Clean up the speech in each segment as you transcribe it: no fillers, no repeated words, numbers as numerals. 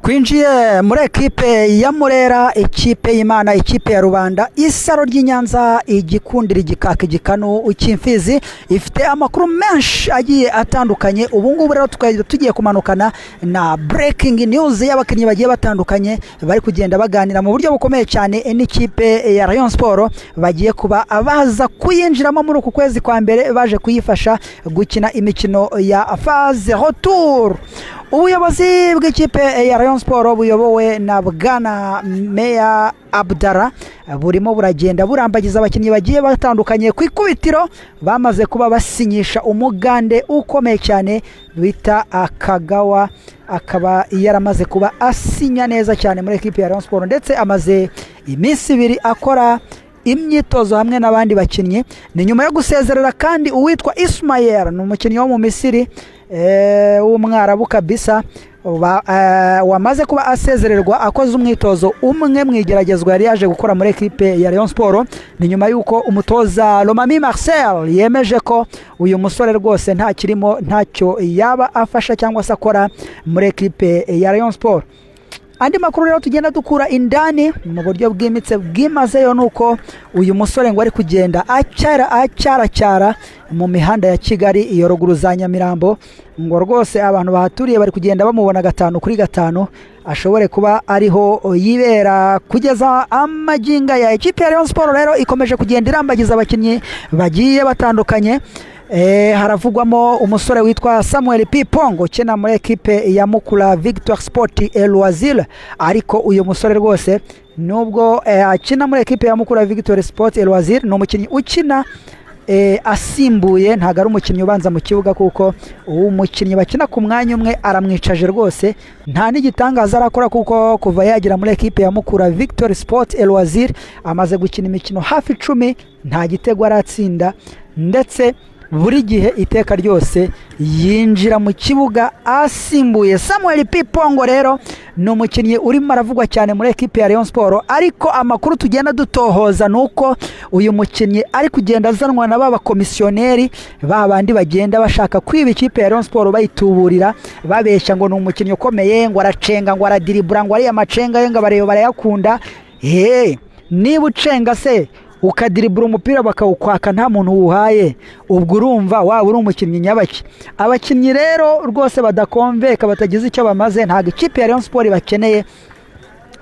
Twinjiye muri ekipe ya Murera, ikipe y'Imana, ikipe ya rubanda, isaro ry'i Nyanza, igikundira, igikaka, igikanu cy'imfizi. Ifite amakuru menshi agiye atandukanye. Ubu ngubu rero tukaba tugiye kumanukana na breaking news y'abakinnyi bagiye batandukanye bari kugenda baganira mu buryo bukomeye cyane n'ikipe ya Rayon Sport, bagiye kuba baza kuyinjiramo muri uku kwezi kwa mbere, baje kuyifasha gukina imikino ya phase retour. Ubuyobozi bw'ikipe ya Rayon Sport buyobowe na Bwana Meya Abdara burimo buragenda burambagiza abakinnyi bagiye batandukanye. Ku ikubitiro bamaze kuba basinyisha Umugande ukomeye cyane bita Akagawa, akaba yaramaze kuba asinya neza cyane muri ekipe ya Rayon Sport, ndetse amaze iminsi 2 akora imyitozo hamwe n'abandi bakinnyi. Ni nyuma yo gusezerera kandi uwitwa Ismael, ni umukinnyi wo mu Misiri, w'Umwarabu kabisa, wamaze kuba asezererwa akoze umwitozo umwe mu igeragezwa yari yaje gukora muri ekipe ya Rayon Sport. Ni nyuma y'uko umutoza Lomami Marcel yemeje ko uyu musore rwose nta kirimo, ntacyo yaba afasha cyangwa se akora muri ekipe ya Rayon Sport. Andi makuru rero tugenda dukura indani mu buryo bwimbitse bwimazeyo ni uko uyu musore ngo ari kugenda acyara acyaracyara mu mihanda ya Kigali iyo ruguru za Nyamirambo, ngo rwose abantu bahaturiye bari kugenda bamubona gatanu kuri gatanu, ashobore kuba ariho yibera kugeza amaginga ya. Ikipe ya Rayon Sport rero ikomeje kugenda irambagiza abakinnyi bagiye batandukanye. Haravugwamo umusore witwa Samuel Pipong ukina muri ekipe ya Mukura Victoire Sport et Loisir. Ariko uyu musore rwose, nubwo akina muri ekipe ya Mukura Victoire Sport et Loisir, ni umukinnyi ukina asimbuye, ntabwo ari umukinnyi ubanza mu kibuga, kuko umukinnyi bakina ku mwanya umwe aramwicaje rwose. Nta n'igitangaza arakora, kuko kuva yagera muri ekipe ya Mukura Victoire Sport et Loisir amaze gukina imikino hafi 10, nta gitego aratsinda, ndetse buri gihe iteka ryose yinjira mu kibuga asimbuye. Samuel Pipongo rero ni umukinnyi urimo aravugwa cyane muri ekipe ya Rayon Sport, ariko amakuru tugenda dutohoza ni uko uyu mukinnyi ari kugenda azanwa na ba bakomisiyoneri, ba bandi bagenda bashaka kwiba ikipe ya Rayon Sport, bayituburira, babeshya ngo ni umukinnyi ukomeye, ngo aracenga, ngo aradiribura, ngo ariya macenga ye ngo abareba barayakunda. Niba ucenga se ukadiribura umupira bakawukwaka nta muntu wuhaye, ubwo urumva waba uri umukinnyi nyabaki? Abakinnyi rero rwose badakomveka, batagize icyo bamaze, ntabwo ikipe ya Rayon Sport bakeneye.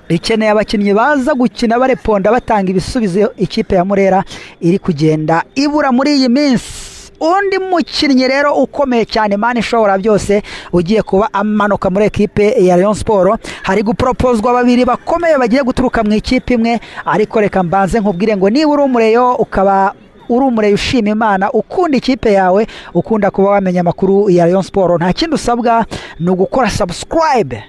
Ikeneye abakinnyi baza gukina bareponda, batanga ibisubizo ikipe ya Murera iri kugenda ibura muri iyi minsi. Undi mukinnyi rero ukomeye cyane, Mani ishobora byose, ugiye kuba amanuka muri ekipe ya Rayon Sport, hari guporopozwa babiri bakomeye bagiye guturuka mu ikipe imwe. Ariko reka mbanze nkubwire ngo niba uri umureyo, ukaba uri umureyo ushima Imana, ukunda ikipe yawe, ukunda kuba wamenya amakuru ya Rayon Sport, nta kindi usabwa, ni ugukora subscribe.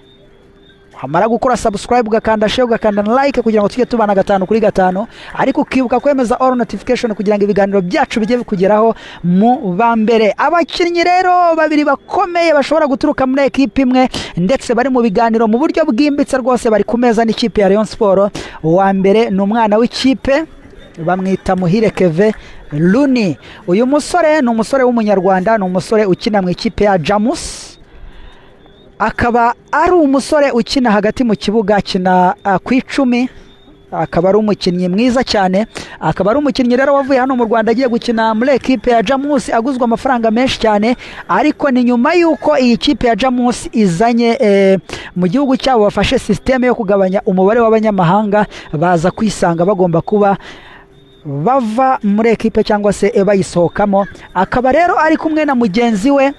Wamara gukora subscribe, ugakanda share, ugakanda na like, kugira ngo tujye tubana gatanu kuri gatanu, ariko ukibuka kwemeza all notification kugira ngo ibiganiro byacu bijye bikugeraho mu ba mbere. Abakinnyi rero babiri bakomeye bashobora guturuka muri ekipe imwe, ndetse bari mu biganiro mu buryo bwimbitse rwose, bari ku meza n'ikipe ya Rayon Sport. Uwa mbere ni umwana w'ikipe, bamwita Muhire Keve Luni. Uyu musore ni umusore w'Umunyarwanda, ni umusore ukina mu ikipe ya Jamus, akaba ari umusore ukina hagati mu kibuga, akina ku 10, akaba ari umukinnyi mwiza cyane. Akaba ari umukinnyi rero wavuye hano mu Rwanda agiye gukina muri ekipe ya Jamus, aguzwa amafaranga menshi cyane. Ariko ni nyuma y'uko iyi kipe ya Jamus izanye mu gihugu cyabo, bafashe système yo kugabanya umubare w'abanyamahanga, baza kwisanga bagomba kuba bava muri ekipe cyangwa se bayisohokamo. Akaba rero ari kumwe na mugenzi we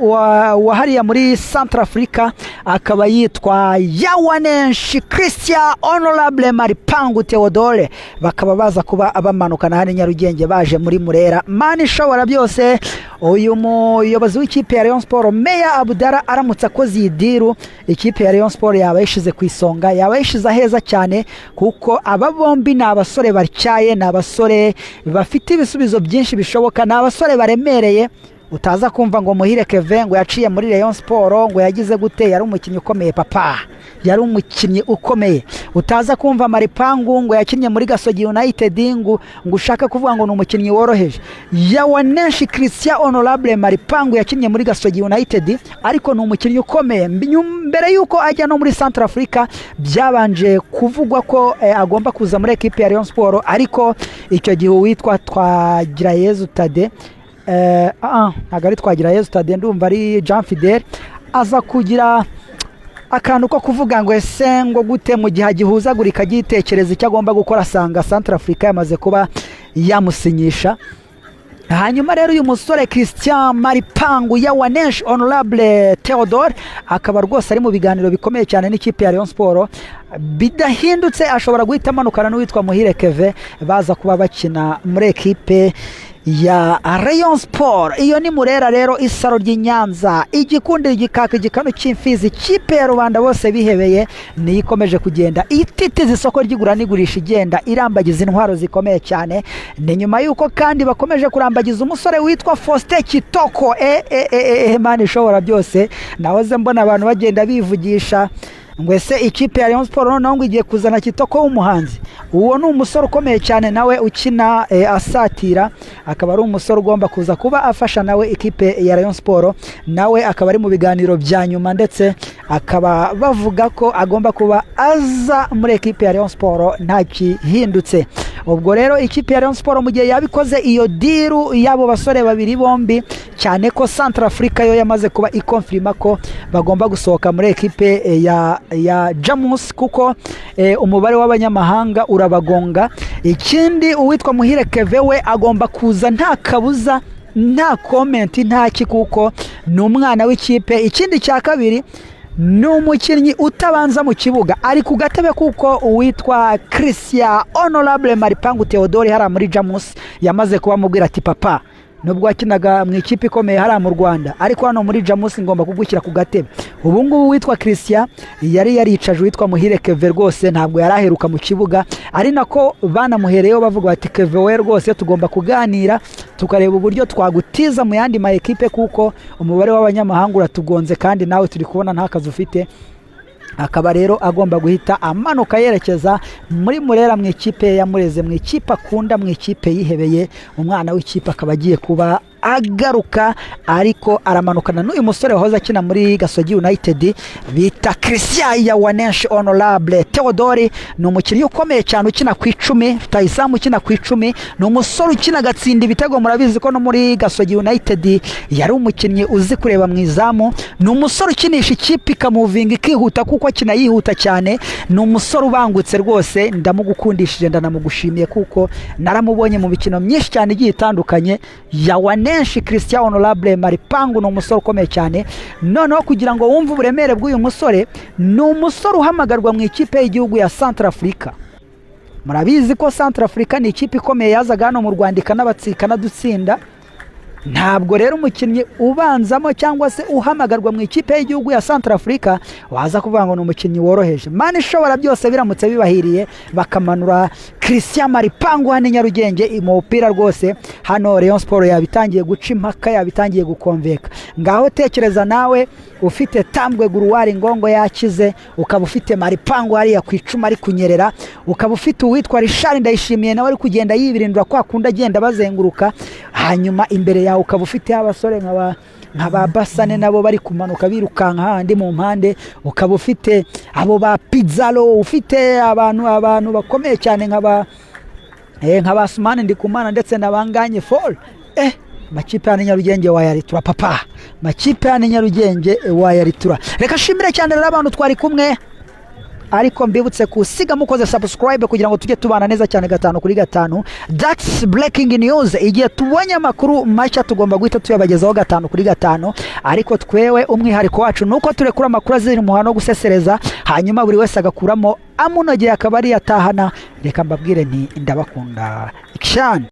wa hariya muri Centrafrica, akaba yitwa Yawanenshi Christian Honorable Maripangu Theodore, bakaba baza kuba bamanukana hano i Nyarugenge baje muri Murera. Mani ishobora byose, uyu muyobozi w'ikipe ya Rayon Sport, Meya Abudara, aramutse akoze iyi deal, ikipe ya Rayon Sport yaba yishize ku isonga, yaba yishize aheza cyane, kuko aba bombi ni abasore batyaye, ni abasore bafite ibisubizo byinshi bishoboka, ni abasore baremereye. Utaza kumva ngo Muhire Keve ngo yaciye muri Rayon Sport, ngo yagize gute, yari umukinnyi ukomeye papa, yari umukinnyi ukomeye. Utaza kumva Maripangu ngo yakinnye muri Gasogi United ngo ushaka kuvuga ngo ni umukinnyi woroheje. Yawanenshi Christian Honorable Maripangu yakinnye muri Gasogi United, ariko ni umukinnyi ukomeye. Mbere y'uko ajya no muri Central Africa, byabanje kuvugwa ko agomba kuza muri ekipe ya Rayon Sport, ariko icyo gihe uwitwa Twagirayezu Tade, ntabwo ari Twagirayezu Tade, ndumva ari Jean Fidel, aza kugira akantu ko kuvuga ngo ese ngo gute, mu gihe agihuzagurika agitekereza icyo agomba gukora, asanga Central Africa yamaze kuba yamusinyisha. Hanyuma rero uyu musore Christian Maripangu Yawanesh Honorable Theodore akaba rwose ari mu biganiro bikomeye cyane n'ikipe ya Rayon Sport. Bidahindutse, ashobora guhita amanukana n'uwitwa Muhire Keve, baza kuba bakina muri ekipe ya Rayon Sport. Iyo ni Murera rero, isaro ry'i Nyanza, igikundiro, igikaka, igikanu cy'imfizi, ikipe ya rubanda bose bihebeye, niyo ikomeje kugenda ititiza isoko ry'igura n'igurisha, igenda irambagiza intwaro zikomeye cyane. Ni nyuma y'uko kandi bakomeje kurambagiza umusore witwa Faustin Kitoko. E e e e, Mana ishobora byose! Nahoze mbona abantu bagenda bivugisha ngo ese ikipe ya Rayon Sport noneho ngo igiye kuzana Kitoko w'umuhanzi? Uwo ni umusore ukomeye cyane nawe ukina asatira, akaba ari umusore ugomba kuza kuba afasha nawe ikipe ya Rayon Sport. Nawe akaba ari mu biganiro bya nyuma, ndetse akaba bavuga ko agomba kuba aza muri ekipe ya Rayon Sport nta gihindutse. Ubwo rero ikipe ya Rayon Sport mu gihe yabikoze iyo deal y'abo basore babiri bombi, cyane ko Central Africa yo yamaze kuba ikonfirima ko bagomba gusohoka muri ekipe ya Jamus, kuko umubare w'abanyamahanga urabagonga. Ikindi, uwitwa Muhire Keve we agomba kuza nta kabuza, nta comment, nta ki, kuko ni umwana w'ikipe. Ikindi cya kabiri, ni umukinnyi utabanza mu kibuga, ari ku gatebe, kuko uwitwa Christian Honorable Maripangu Theodore hariya muri Jamus yamaze kuba amubwira ati: "Papa, nubwo wakinaga mu ikipe ikomeye hariya mu Rwanda, ariko hano muri Jamus ngomba kugushyira ku gatebe." Ubu ngubu witwa Christian yari yaricaje uwitwa Muhire Keve, rwose ntabwo yari aheruka mu kibuga, ari nako banamuhereyeho bavuga bati: "Keve we rwose tugomba kuganira, tukareba uburyo twagutiza mu yandi ma ekipe, kuko umubare w'abanyamahanga uratugonze, kandi nawe turi kubona nta kazi ufite." Akaba rero agomba guhita amanuka yerekeza muri Murera, mu ikipe ya Mureze, mu ikipe akunda, mu ikipe yihebeye. Umwana w'ikipe akaba agiye kuba agaruka, ariko aramanukana n'uyu musore wahoze akina muri Gasogi United bita Christian Yawanesh Honorable Theodore. Ni umukinnyi ukomeye cyane ukina ku 10, rutayizamu ukina ku 10. Ni umusore ukina agatsinda ibitego. Murabizi ko no muri Gasogi United yari umukinnyi uzi kureba mu izamu. Ni umusore ukinisha ikipe ikamuvinga, ikihuta, kuko akina yihuta cyane. Ni umusore ubangutse rwose. Ndamugukundishije, ndanamugushimiye, kuko naramubonye mu mikino myinshi cyane igiye itandukanye. Yawanenshi Christian Honorable Maripangu ni umusore ukomeye cyane. Noneho kugira ngo wumve uburemere bw'uyu musore, ni umusore uhamagarwa mu ikipe y'igihugu ya Central Africa. Murabizi ko Central Africa ni ikipe ikomeye, yazaga hano mu Rwanda ikanabatsi, ikanadutsinda. Ntabwo rero umukinnyi ubanzamo cyangwa se uhamagarwa mu ikipe y'igihugu ya Central Africa waza kuvuga ngo ni umukinnyi woroheje. Mana ishobora byose, biramutse bibahiriye bakamanura Christian Maripangu hano i Nyarugenge mu mupira, rwose hano Rayon Sport yabitangiye guca impaka, yabitangiye gukonveka. Ngaho tekereza nawe ufite Tambwe Guruwari Ngongo yakize, ukaba ufite Maripangu hariya ku 10 ari kunyerera, ukaba ufite uwitwa Richard Ndayishimiye nawe ari kugenda yibirindura kwa kundi agenda bazenguruka, hanyuma imbere yawe ukaba ufite abasore nka ba Basane nabo bari kumanuka birukanka handi mu mpande, ukaba ufite abo ba Pizarro, ufite abantu bakomeye cyane nka ba Sumani Ndikumana ndetse na Banganye Fall. Makipe ya Nyarugenge wayaritura papa, makipe ya Nyarugenge wayaritura. Reka shimire cyane rero abantu twari kumwe, ariko mbibutse kusiga mukoze subscribe kugira ngo tujye tubana neza cyane gatanu kuri gatanu. That's breaking news. Igihe tubonye amakuru mashya, tugomba guhita tuyabagezaho gatanu kuri gatanu. Ariko twewe umwihariko wacu ni uko turekura amakuru azira umuhano no gusesereza, hanyuma buri wese agakuramo amunogeye, akaba ari yatahana. Reka mbabwire nti ndabakunda cyane.